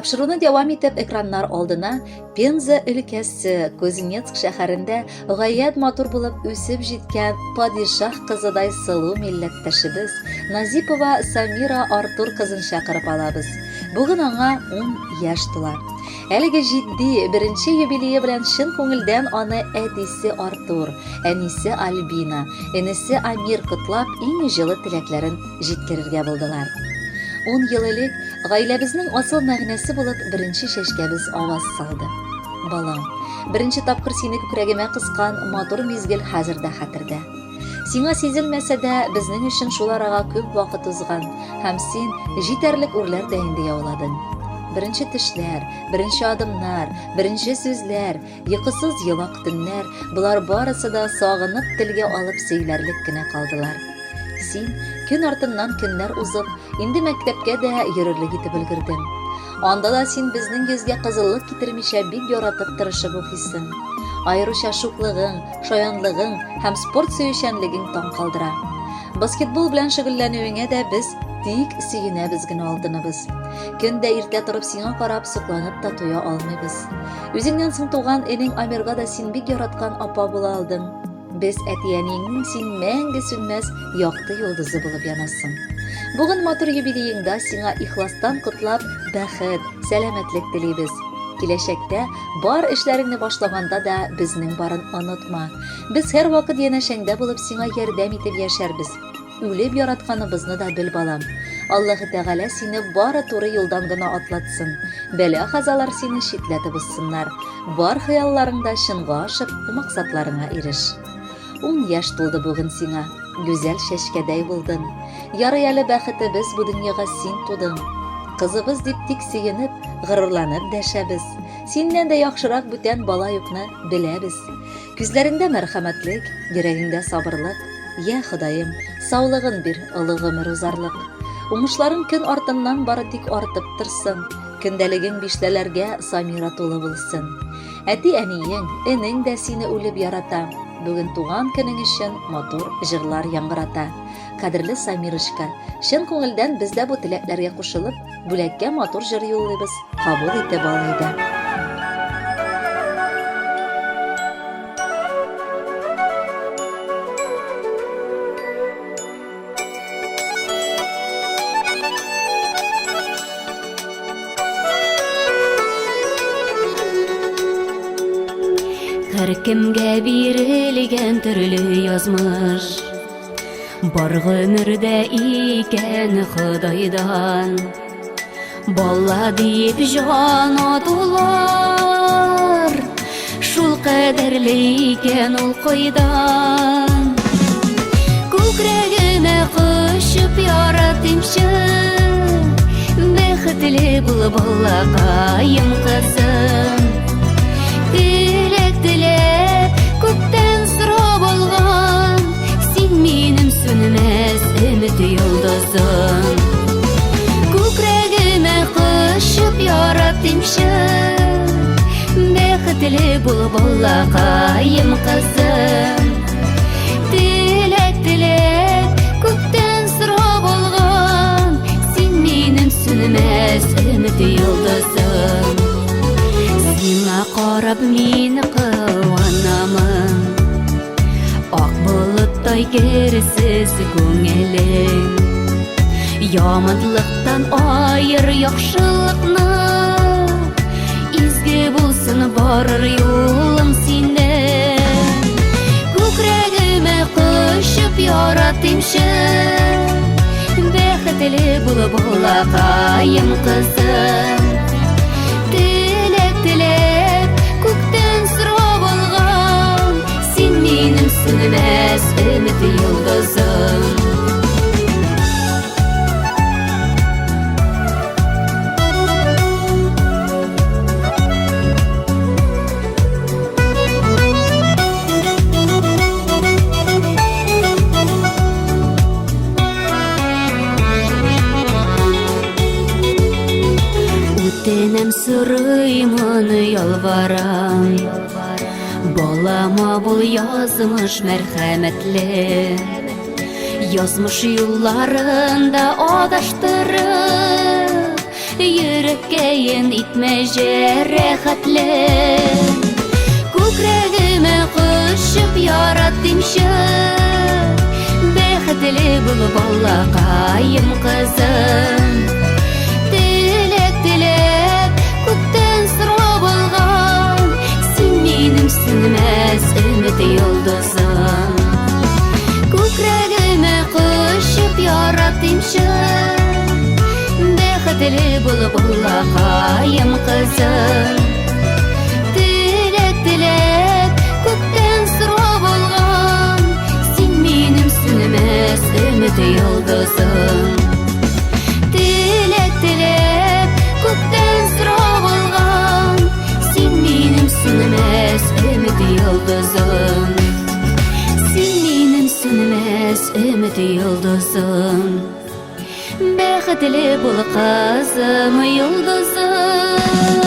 Тапшыруны дәвам итеп экраннар алдына Пенза өлкәсе Кузнецк шәһәрендә гаять матур булып үсеп җиткән падишаһ кызыдай сылу милләттәшебез Назипова Самира Артур кызын чакырып алабыз. Бүген аңа 10 яшь тула. Әлеге җитди беренче юбилее белән чын күңелдән аны әтисе Артур, әнисе Альбина, энесе Амир котлап, иң җылы теләкләрен җиткерергә булдылар. Ун ел элек гаиләбезнең асыл мәгънәсе булып беренче чәчкәбез аваз салды. Балам, беренче тапкыр сине күкрәгемә кыскан матур мизгел хәзер дә хәтердә. Сиңа сизелмәсә дә, безнең өчен шул арага күп вакыт узган һәм син җитәрлек үрләр дә инде яуладың. Беренче тешләр, беренче адымнар, беренче сүзләр, Йокысыз елак төннәр, болар барысы да сагынып телгә алып сөйләрлек кенә калдылар. Син, көн артыннан көннәр узып, инде мәктәпкә дә йөрерлек итеп өлгердең. Анда да син безнең йөзгә кызыллык китермичә бик яратып тырышып укыйсың. Аеруча шуклыгың, шаянлыгың һәм спорт сөючәнлегең таң калдыра. Баскетбол белән шөгыльләнүеңә дә без тик сөенәбез генә алтыныбыз. Көн дә иртә торып сиңа карап сокланып та туя алмыйбыз. Үзеңнән соң туган энең Амирга да син бик яраткан апа була алдың. Без әти-әниеңнең син мәңге сүнмәс якты йолдызы булып янасың. Бүген матур юбилееңда сиңа ихластан котлап, бәхет, сәламәтлек телибез. Киләчәктә бар эшләреңне башлаганда да безнең барын онытма. Без һәрвакыт янәшәңдә булып сиңа ярдәм итеп яшәрбез. Үлеп яратканыбызны да бел, балам. Аллаһы Тәгалә сине бары туры юлдан гына атлатсын. Бәла-казалар сине читләтеп узсыннар. Бар хыялларың да чынга ашып, максатларыңа иреш. Ун яшь тулды бүген сиңа. Гүзәл чәчкәдәй булдың. Ярый әле бәхетебез бу дөньяга син тудың. Кызыбыз дип тик сөенеп, горурланып дәшәбез. Синнән дә яхшырак бүтән бала юкны беләбез. Күзләреңдә мәрхәмәтлек, йөрәгеңдә сабырлык. Йә, Ходаем, саулыгын бир, олы гомер узарлык. Уңышларың көн артыннан бары тик артып торсын. Көндәлегең бишләләргә Самира тулы булсын. Әти-әниең, энең дә сине үлеп ярата. Бүген туган көнең өчен матур җырлар яңгырата. Кадерле Самирочка, чын күңелдән без дә бу теләкләргә кушылып, Бүләккә матур җыр юллыйбыз, кабул итеп ал әйдә. Һәркемгә бирелгән төрле язмыш. Бар гомердә икән Ходайдан. Бала диеп җан атулар, Шул кадәрле икән ул кайдан. Күкрәгемә кочып яратыймчы, Бәхетле бул, балакаем кызым. Теләк теләп, күктән сорап алган, Син минем сүнмәс өмет йолдызым. Күкрәгемә кочып яратыймчы, Бәхетле бул, балакаем кызым. Теләк теләп, күктән сорап алган, Син минем сүнмәс өмет йолдызым. Сиңа карап мин куанамын, Ак болыттай керсез күңелең. Яманлыктан аер яхшылыкны, Изге булсын барыр юлың синең. Күкрәгемә кочып яратыймчы, Бәхетле бул, балакаем кызым. Теләк теләп, күктән сорап алган, Син минем сүнмәс өмет йолдызым. Үтенәм, сорыймын, ялварам. Балама бул язмыш мәрхәмәтле. Язмыш юлларында адаштырып, Йөрәккәен итмә җәрәхәтле. Күкрәгемә кочып яратыймчы, Бәхетле бул, балакаем, кызым. Теләк теләп, күктән сорап алган, Син минем сүнмәс өмет йолдызым. Күкрәгемә кочып яратыймчы, Бәхетле бул, балакаем, кызым. Теләк теләп, күктән сорап алган, Син минем сүнмәс өмет йолдызым. Теләк теләп, күктән сорап алган, Син минем сүнмәс өмет йолдызым. Син минем сүнмәс өмет йолдызым. Бәхетле бул, кызым, йолдызым.